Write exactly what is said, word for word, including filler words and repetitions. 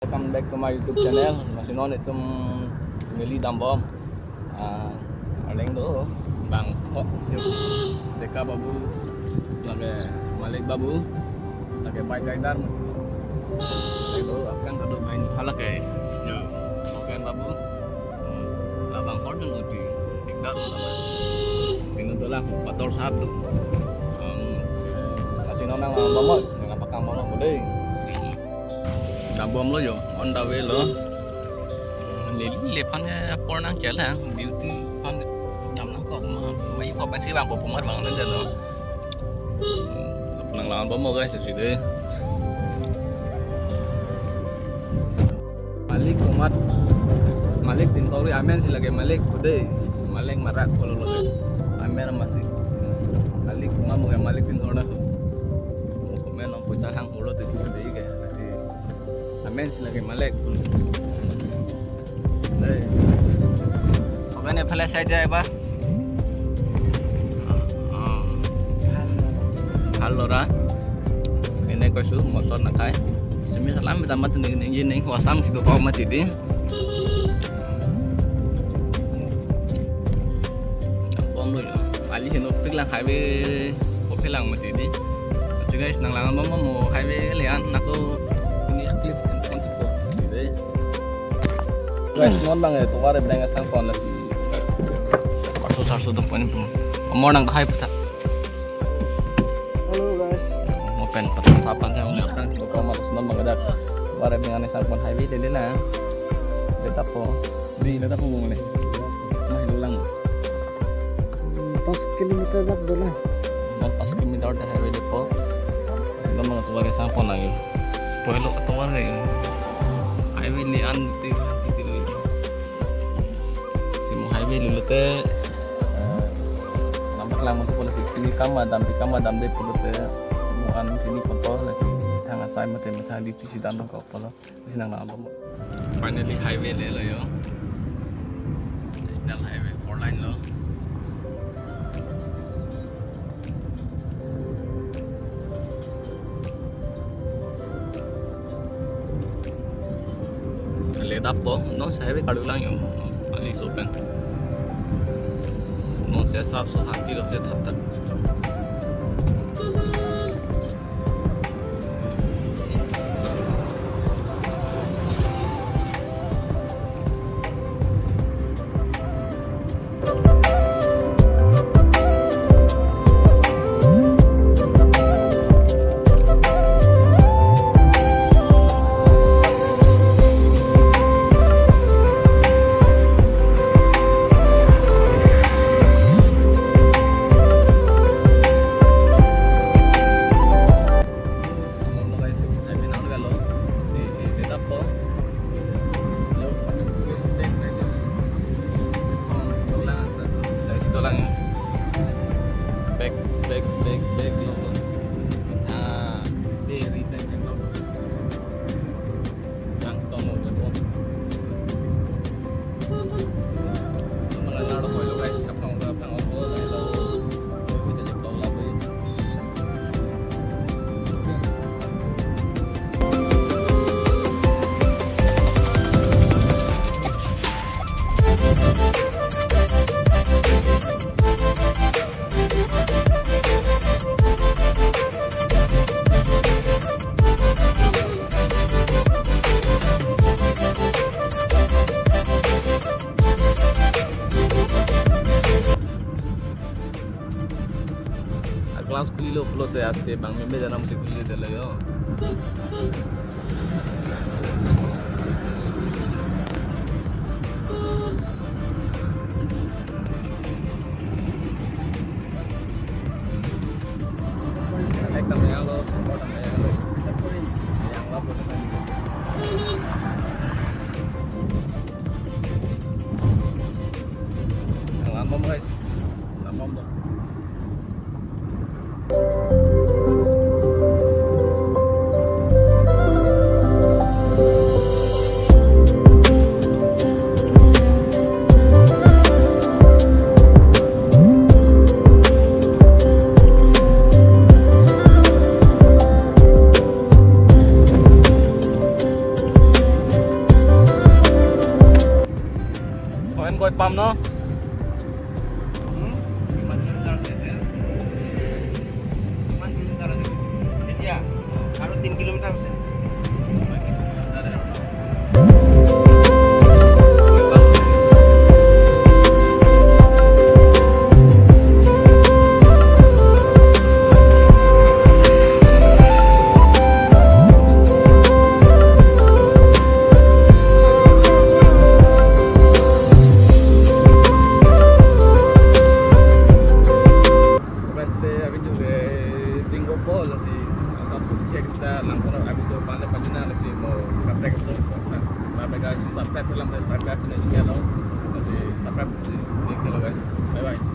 Welcome back to my YouTube channel. Masi non itum neli dambom. Ah, arleng do bang ho. Deka Babu, lake Malik Babu, lake bike rider. Lake do akan kado main halak eh. Yo, Moken Babu. Hmm, labang hor dun uti. Dikdat labang. Pinu dolang pator satu. Um, masi non nang bamot, nang pakam bamot dei. Dambom lo yo, on the way lo. Lili le aphan ke apor nangkelang, duty aphan dam nangkok ma, ma iko pensi bang po pumar bang le lo. Nang lawan bom guys, si dei. Malik komat, Malik tin kori amen si lake Malik kode, Malik marak kolo lo. Amen masi. Malik komat mo Malik tin kori na. Komen nang pucha hang ulo tu kode ke. Amen si lake Malik. Dei. Oke, ne phala sai jai ba. Ah. Halo ra. Ene koisu mosor nakai. Semi salam kita mat ning ning ning wasam situ kau mati di. Bom lo yo. Ali heno pik lang highway ko phelang mati di. So guys, nang lang bom mo highway le an nako ini clip kon tipo. Dei. Guys, non bang eh, tovar eh, bang sang kon lasi. Paso sarso dong pon pun. Amor nang hai peta. Halo guys. Mo pen peta sapan saya udah orang tipo kau malas non bang ada. Tovar eh, bang sang kon highway dei na. Dei tapo. Di, na tapo mo ne. Mah hilang. Hmm, pas kilometer dak dolang. Pas kilometer dak highway depo. Sino mga tovar sang pon lagi. Puelo tovar lagi. Highway li an ti ti ti lo. Si mo highway lo te. Eh, nampak lang mo pulo si kini kam adam, pi kam adam dei pulo te. Mo an kini kotor lasi thang asai mate mate di si dan ko pulo. Sinang na bom. Finally highway le lo yo. National Highway four lane lo. Le dap po, non highway kadu lang yo. Ali sopen. Non se sap so hati lo se thap thap. Hello guys, I mean, ano galo? Si, si, si Tapo. Hello. Dolang, guys, dolang ya. Back, back, back, back, lo. Ah, di, di, back, back, lo. Nang tomo, tomo. Mga laro ko, hello guys, kapang, kapang, opo, hello. Kita jumpa lagi. A glass khuli lo pulote ase bang meme janam si khuli delo yo. Ekdom yang lo, ekdom yang lo. Yang lo, yang lambom, guys. Lambom tuh. Pam no? Hmm? কিমান কিলোমিটাৰ আছে এতিয়া? কিমান কিলোমিটাৰ আছে? এতিয়া আৰু তিনি কিলোমিটাৰ আছে। Guys, te abang tu ke Ringo Paul si, asap su check sta lang kono abang tu pale pajina si mo kaprek tu. Bye bye guys, subscribe lang, subscribe ni kelo, si subscribe ni kelo guys. Bye bye.